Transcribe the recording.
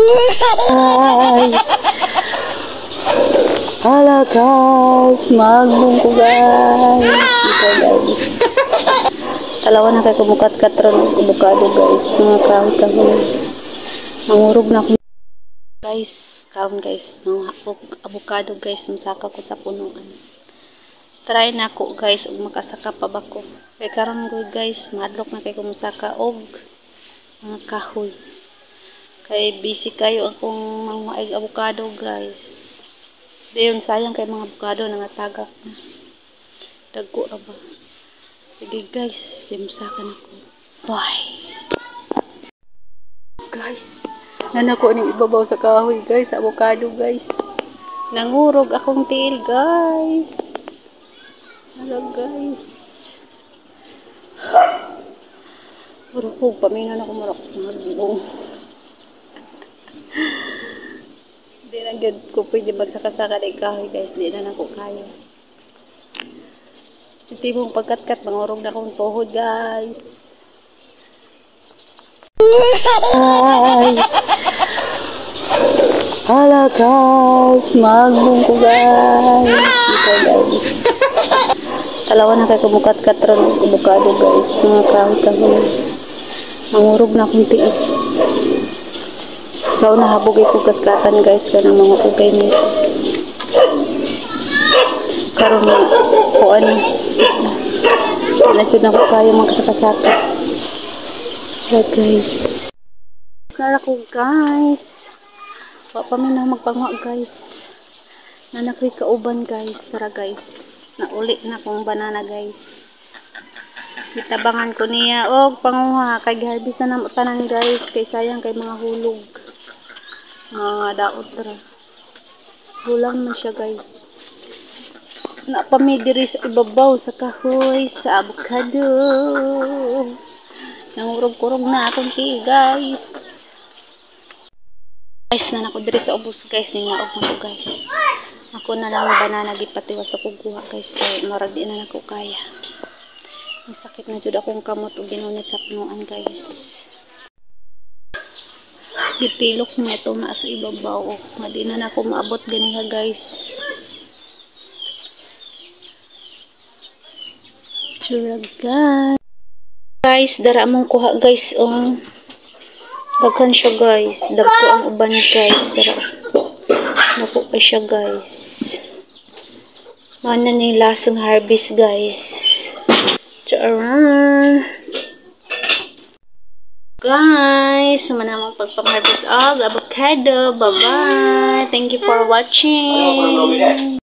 Ay. Hala guys, magbong ko, guys. Ito, guys. Talawa na kay kumukat-kat ron og avocado, guys. Mga kahoy-kahoy. Mangurog na ako, guys. Karon, guys, mga avocado, guys, masaka ko sa punuan. Try na ko, guys, og makasaka pa ba ko. Kay karon ko, guys, mahadlok na kay kumusaka og mga kahoy. Kay busy kayo akong mga avocado, guys. Dayon sayang kay mga avocado nga tagak na. Dagko ra ba. Sige guys, kay musaka na ko. Bye. Guys, nanako ning ibabaw sa kahoy, guys, avocado, guys. Nangurog akong tiil, guys. Hello, guys. Murag ko paminaw na ko, murag magbong. Di na gyud ko pwede magsaka-saka di kahoy, guys, di na nako kaya. Iti mong pagkatkat, mangurog na akong tuhod, guys. Ay. Hala guys, magbong ko, guys. Ito, guys. Talawa na kay kumukat-kat ron og avocado, guys. Mga kahoy-kahoy. Mangurog na akong tiil. So nahabog ko katkatan, guys, kanang mga ugay nito. Karon na kuan na jud na ko kaya magkasaka-saka. Right, guys. Nara ko, guys. Wa pa mi na magpanguha, guys. Nanakoy kauban, guys. Tara, guys. Nauli na kong banana, guys. Gitabangan ko niya og panguha kay giharvest na namo tanan, guys, kay sayang kay mga hulog. Mga daot ra. Gulang na siya, guys. Napami diri sa ibabaw sa kahoy sa avocado. Nangurog-kurog na akong tiil, guys. Guys, na nako diri sa ubos, guys, ningaog na ko, guys. Ako na lang banana gipatiwas ako kuha, guys, kay murag di na nako kaya. Ang sakit na jud akong kamot ug ginunit sa punuan, guys. Gitilok na ito na sa ibabaw. Nga di na nako maabot ganiha, guys. Tsura, guys. Guys, dara among kuha, guys, oh. Daghan siya, guys. Dagko ang uban, guys. Dara. Nako pa siya, guys. Mana ni lasang harvest, guys. Tsara. Guys, manamang pagpang-harvest og avocado. Bye-bye. Thank you for watching.